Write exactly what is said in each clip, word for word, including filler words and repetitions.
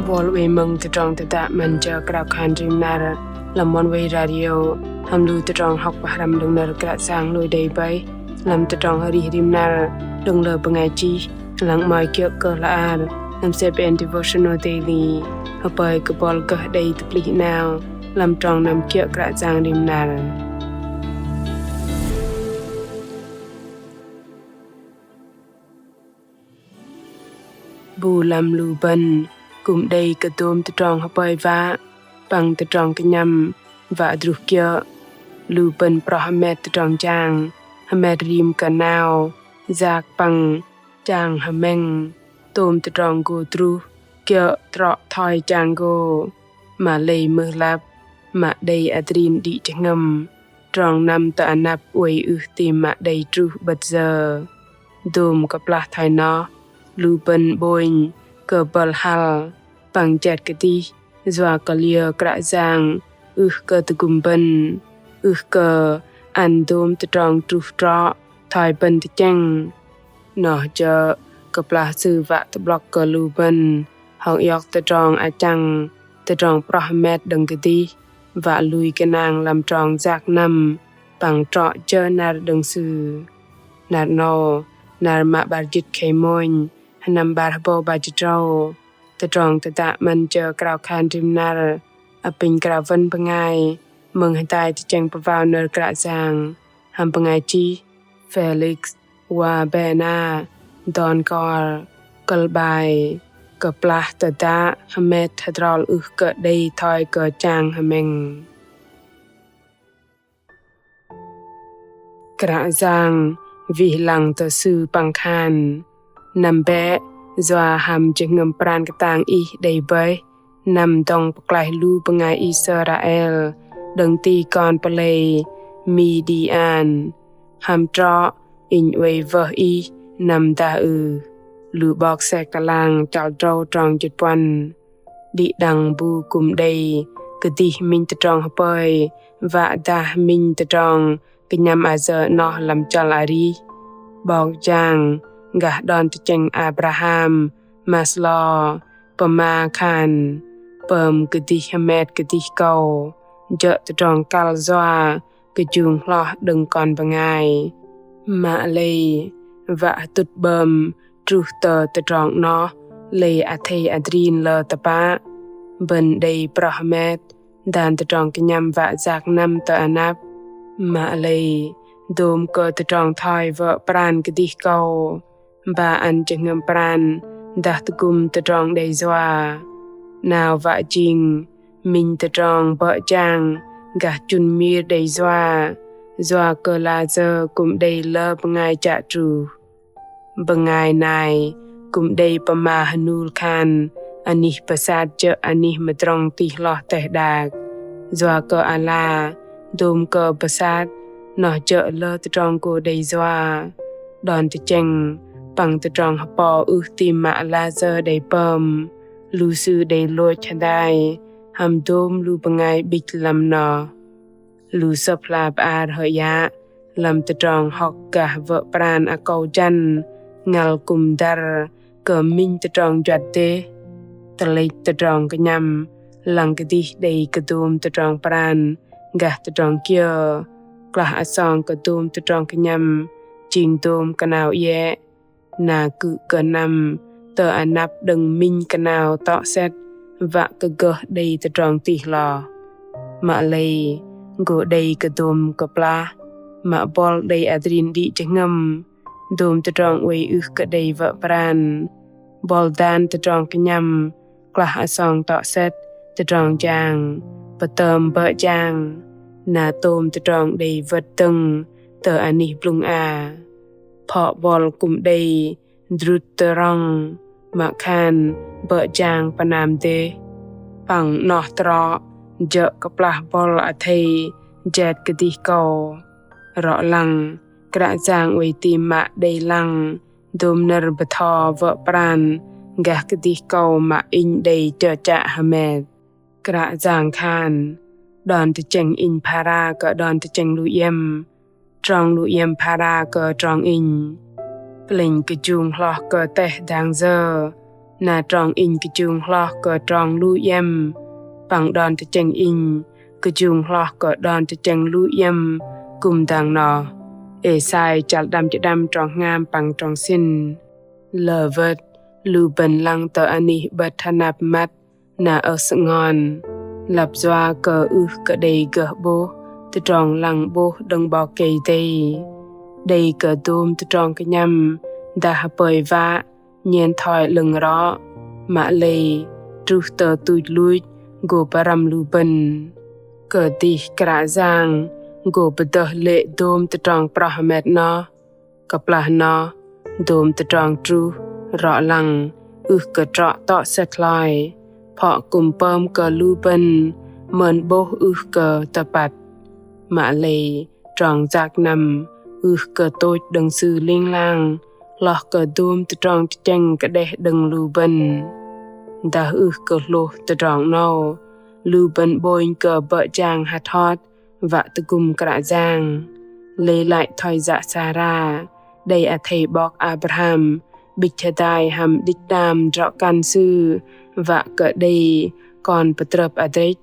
Bol wei mơ̆ng tơdrong tơdă 'Măn Jơ Krao Khan Rim Năr lăm Oneway Radio, hăm lu tơdrong hŏk pơhrăm đơ̆ng nơ̆r Kră Yang lui đei bơih lăm tơdrong arih rim năr đơ̆ng lơ bơngai chih, lăng 'mơ̆i kiơ̆ kơ hla ar lăm CBN Devotional Daily. Hơpơi kơ bol gơh đei tơplih 'nao lăm trong năm kiơ̆ Kră Yang rim năr. Bu lăm lu bơ̆n kư̆m đei kơ dôm tơdrong hơpơi wă păng tơdrong kơnhăm wă druh kiơ̆. Lu bơ̆n proh hơmet tơdrong jang, hơmet rim kơ 'nao, yak păng chang hơmĕng. Tôm tơdrong gô druh kiơ̆ trŏ thoi chang gô. Mă lei mưh lăp mă đei adrin đĭ jơhngơ̆m, trong năm tơ anăp oei ưh ti mă đei truh 'bơ̆t yơ. Dôm kơplah thoi noh, lu bơ̆n 'bônh kơ bơ̆l hăl păng jet kơdih, yua kơ liơ Kră Yang ưh kơ tơgŭm bơ̆n, ưh kơ ăn dôm tơdrong truh trŏ thoi bơ̆n tơchĕng. Noh jơ̆ kơplah Sư wă tơ'blŏk kơ lu bơ̆n hŏk iŏk tơdrong achăng, tơdrong proh hơmet đơ̆ng kơdih, wă lui gơnang lăm trong yak năm păng trŏ jơ năr đơ̆ng Sư. Năr 'nâu, năr mă 'bar jĭt khei mônh, sơnăm 'bar hơbâu 'bar jĭt tơdrâu. Tơdrong tơdă 'Măn Jơ Krao Khan Rim Năr apinh krao wơ̆n bơngai mơ̆ng hơdai tơchĕng pơwao nơ̆r Kră Yang, hăm bơngai chih Felix Wabena Donkor, kơ̆l 'bai: Kơplah tơdă hơmet hơdrol ưh kơ đei thoi kơ chang hơmĕng. Kră Yang wih lăng tơ Sư păng khan: Năm bĕ, yua hăm jơhngơ̆m pran kơtang ih đei bơih năm dŏng pơklaih lu bơngai Israel đơ̆ng ti kon pơlei Midian. Hăm trŏ, Inh oei wơh ih năm dah ưh? Lu 'Bok Sek Tơlang chăl tơdrâu trong jĭt puăn. Đĭ đăng bu kư̆m đei kơdih minh tơdrong hơpơi wă dah minh tơdrong kơnhăm ayơ 'noh lăm chăl arih. 'Bok Yang gah đon tơchĕng Abraham Maslow pơma khan: Pơm kơdih hơmet kơdih kâu jơ̆ tơdrong kăl yua kơjung hloh đơ̆ng kon bơngai. Mă lei wă hơtŭt 'bơm truh tơ tơdrong 'noh lei athei adrin lơ tơpă. Bơ̆n đei proh hơmet dan tơdrong kơnhăm wă yak năm tơ anăp. Mă lei dôm kơ tơdrong thoi wơ̆ pran kơdih kâu ba ăn jơhngơ̆m pran dah tơgŭm tơdrong đei yua. 'Nao wă jing minh tơdrong bơ̆ jang gah chŭn mir đei yua, yua kơ layơ kư̆m đei lơ bơngai chă truh. Bơngai nai kư̆m đei pơma hơnul khan anih pơsat jơ̆ anih mơdrŏng tih hloh teh đak. Yua kơ ala dôm kơ pơsat noh jơ̆ lơ tơdrong gô đei yua. Đon tơchĕng păng tơdrong hơpo ưh ti mă layơ đei pơm, lu sư đei lôch hơdai hăm dôm lu bơngai 'bĭch lăm noh. Lu sơ̆p hla bơar hơyă lăm tơdrong hŏk gah wơ̆ pran akâu jăn ngăl kư̆m dăr kơ minh tơdrong juăt dêh. Tơlĕch tơdrong kơnhăm lăng kơdih đei kơ dôm tơdrong pran gah tơdrong kiơ, klah asong kơ dôm tơdrong kơnhăm jing dôm kơnao iĕ. Na kư̆ kơ năm tơ anăp đơ̆ng minh kơnao tŏ sĕt wă kơ gơh đei tơdrong tih hloh. Mă lei gô đei kơ dôm kơplah mă bol đei adrin đĭ jơhngơ̆m, dôm tơdrong oei ưh kơ đei wơ̆ pran, bol dan tơdrong kơnhăm klah asong tŏ sĕt tơdrong jang, pơtơm bơ̆ jang. Na tôm tơdrong đei wơ̆t dơ̆ng tơ anih blŭng a. Phŏ bol kư̆m đei drŭt tơrŏng, mă khan bơ̆ jang pơnam dêh. Păng 'noh trŏ jơ̆ kơplah bol athei jet kơdih kâu. Rŏ lăng, Kră Yang oei ti mă đei lăng dôm nơ̆r bơtho wơ̆ pran gah kơdih kâu mă inh đei chơchă hơmet. Kră Yang khan: Đon tơchĕng Inh phara kơ đon tơchĕng lu iĕm, trong lu iĕm phara kơ trong Inh. Plĕnh kơjung hloh kơ teh dang yơ Na trong inh kơjung hloh kơ trong lu iĕm, păng đon tơchĕng inh kơjung hloh kơ đon tơchĕng lu iĕm kư̆m dang noh. Êsai chăl đăm jơ̆ đăm trong hngam păng trong sĭn. Lơ wơ̆t, lu bơ̆n lăng tơ anih 'bơ̆t hơnăp măt, na ơh sơngon. Lăp yua kơ ưh kơ đei gơh 'bôh tơdrong lăng 'bôh đơ̆ng 'Bok Kei-Dei. Đei kơ dôm tơdrong kơnhăm dah hơpơi wă, nhen thoi 'lơ̆ng rŏ, mă lei truh tơ tuch luch gô pơrăm lu bơ̆n. Kơdih Kră Yang gô pơdơh lê̆ dôm tơdrong proh hơmet noh. Kơplah noh, dôm tơdrong truh rŏ lăng ưh kơ trŏ tŏ sĕt hloi, phŏ kư̆m pơm kơ lu bơ̆n mơn 'bôh ưh kơ tơpăt. Mă lei trong yak năm ưh kơ tôch đơ̆ng Sư ling lang hloh kơ dôm tơdrong tơchĕng kơđeh đơ̆ng lu bơ̆n. Dah ưh kơ hlôh tơdrong 'nâu, lu bơ̆n 'bônh kơ bơ̆ jang hăt hot wă tơgŭm Kră Yang. Lei lăi thoi yă Sara, đei athei 'bok Abraham 'bĭch hơdai hăm đĭch đam drŏ kăn sư wă kơ đei kon pơtrơp adrĕch.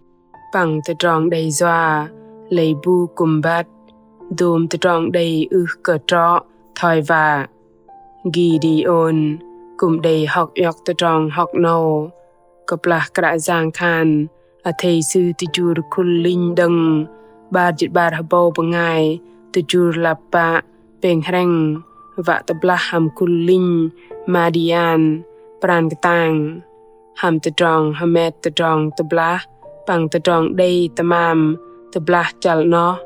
Păng tơdrong đei yua lei bu kư̆m băt, dôm tơdrong đei ưh kơ trŏ thoi wă. Gideôn kư̆m đei hŏk iŏk tơdrong hŏk 'nâu. Kơplah Kră Yang khan athei sư tơjur khul linh đơ̆ng 'bar jĭt 'bar hơbâu bơngai tơjur lăp pă pêng hrĕng, wă tơblah hăm khul linh Madian pran kơtang. Hăm tơdrong hơmet tơdrong tơblah păng tơdrong đei tơmam tơblah chăl 'noh,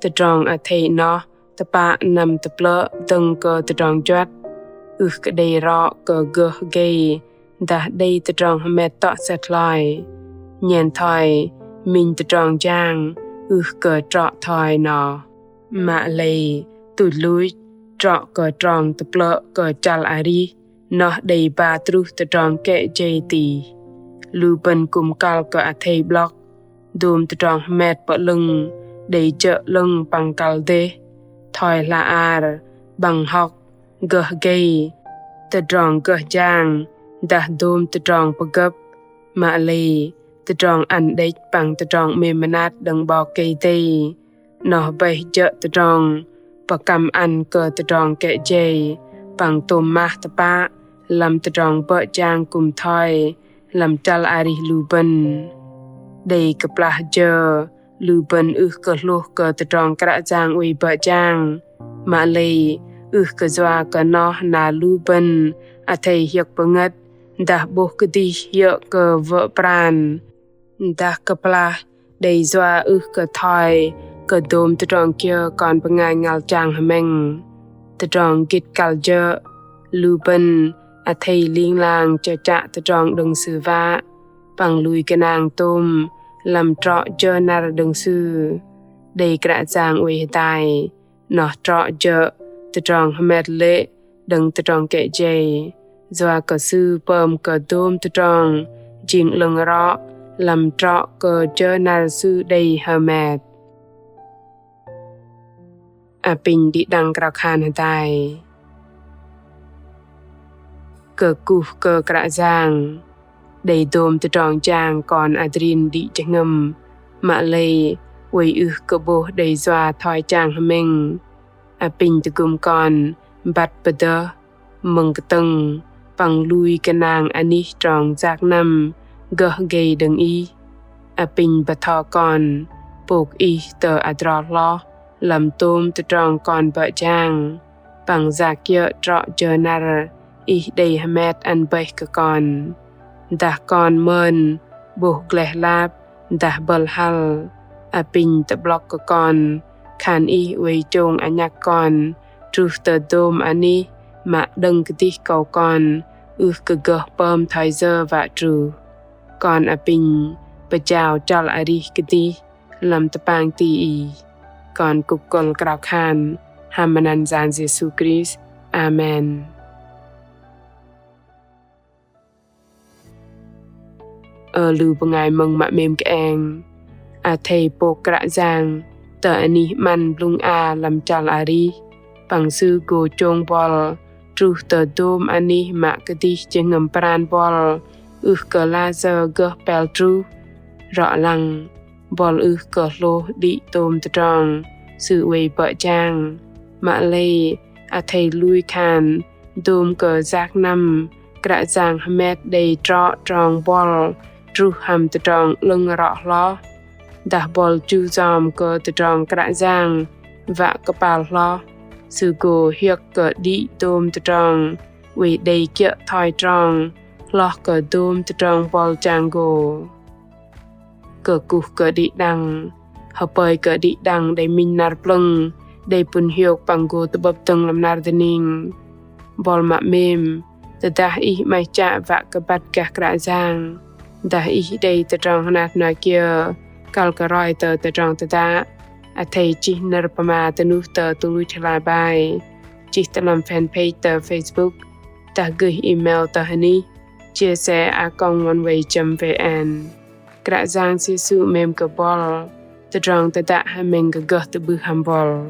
tơdrong athei 'noh tơpă năm tơplơ̆ dơ̆ng kơ tơdrong juăt. Ưh kơ đei rŏ kơ gơh gei dah đei tơdrong hơmet tŏ sĕt hloi. Nhen thoi minh tơdrong jang ưh kơ trŏ thoi noh. Mă lei tuch luch trŏ kơ trong tơplơ̆ kơ chăl arih noh đei ba truh tơdrong kĕ jei tih. Lu bơ̆n kư̆m kăl kơ athei 'blŏk dôm tơdrong hơmet pơ'lơ̆ng đei jơ̆ 'lơ̆ng păng kăl dêh, thoi hla ar, 'băng hŏk, gơh gei, tơdrong gơh jang dah dôm tơdrong pơgơ̆p. Mă lei tơdrong ăn đĕch păng tơdrong 'mêm mơnat đơ̆ng 'Bok Kei-Dei noh bơih jơ̆ tơdrong pơkăm ăn kơ tơdrong kĕ jei păng tôm mah tơpă lăm tơdrong bơ̆ jang kư̆m thoi lăm chăl arih lu bơ̆n. Đei kơplah jơ lu bơ̆n ưh kơ hlôh kơ tơdrong Kră Yang oei bơ̆ jang, mă lei ưh kơ yua kơ noh na lu bơ̆n athei hiơ̆k pơngơ̆t dah 'bôh kơdih hiơ̆ kơ wơ̆ pran. Dah kơplah đei yua ưh kơ thoi kơ dôm tơdrong kiơ kon bơngai ngăl chang hơmĕng. Tơdrong gĭt kăl jơ̆, lu bơ̆n athei ling lang chơchă tơdrong đơ̆ng Sư wă, păng lui gơnang tôm lăm trŏ jơ năr đơ̆ng Sư. Đei Kră Yang oei hơdai, noh trŏ jơ̆ tơdrong hơmet lê̆ đơ̆ng tơdrong kĕ jei, yua kơ Sư pơm kơ dôm tơdrong jing 'lơ̆ng rŏ lăm trŏ kơ jơ năr Sư đei hơmet. Apinh đĭ đăng krao khan hơdai. Kơkuh kơ Kră Yang, đei dôm tơdrong jang kon adrin đĭ jơhngơ̆m, mă lei oei ưh kơ 'bôh đei yua thoi chang hơmĕng. Apinh tơgŭm kon băt pơdơh, mơ̆ng kơtơ̆ng, păng lui gơnang anih trong yak năm gơh gei đơ̆ng Ih. Apinh bơtho kon pôk Ih tơ adrol hloh lăm tôm tơdrong kon bơ̆ jang, păng yak kiơ̆ trŏ jơ năr Ih đei hơmet ăn bơih kơ kon. Dah kon mơn 'bôh gleh lap dah bơ̆l hăl, apinh tơ'blŏk kơ kon khan Ih oei chông anhăk kon truh tơ dôm anih mă đơ̆ng kơdih akâu kon ưh kơ gơh pơm thoi yơ wă truh. Kon apinh pơjao chăl arih kơdih lăm tơpang ti Ih. Kon kŭk kơ̆l krao khan hăm anăn Yang Yêsu Krist. Amen. Ơ lu bơngai mơ̆ng mă 'mêm kơeng, athei pôk Kră Yang tơ anih 'măn blŭng a lăm chăl arih, păng Sư gô chông buăl truh tơ dôm anih mă kơdih jơhngơ̆m pran buăl ưh kơ lăh sơ̆ gơh pel truh. Rŏ lăng, buăl ưh kơ hlôh đĭ tôm tơdrong sư oei bơ̆ jang. Mă lei, athei lui khan dôm kơ yak năm Kră Yang hơmet đei trŏ trong buăl truh hăm tơdrong 'lơ̆ng rŏ hloh. Dah buăl chu yom kơ tơdrong Kră Yang wă kơpal hloh, sư gô hiơ̆k kơ đĭ tôm tơdrong oei đei kiơ̆ thoi trong hloh kơ dôm tơdrong buăl chang gô. Kơkuh kơ đĭ đăng, hơpơi kơ đĭ đăng đei minh năr plơ̆ng, đei pŭn hiôk păng gô tơ'bơ̆p dơ̆ng lăm năr dơning. Buăl mă 'mêm, tơdah ih 'maih chă wă kơ băt gah Kră Yang, dah ih đei tơdrong hơnat hơna kiơ kăl kơ roi tơ tơdrong tơdă, athei chih nơ̆r pơma tơnuh tơ tơluch hla bai, chih tơ lăm fanpage tơ Facebook, dah gơih email tơ hơnih chia sẻ a còng oneway chấm vn. Kră Yang Yêsu 'mêm kơ buăl, tơdrong tơdă hơmĕng gơh tơ'bưh hăm buăl.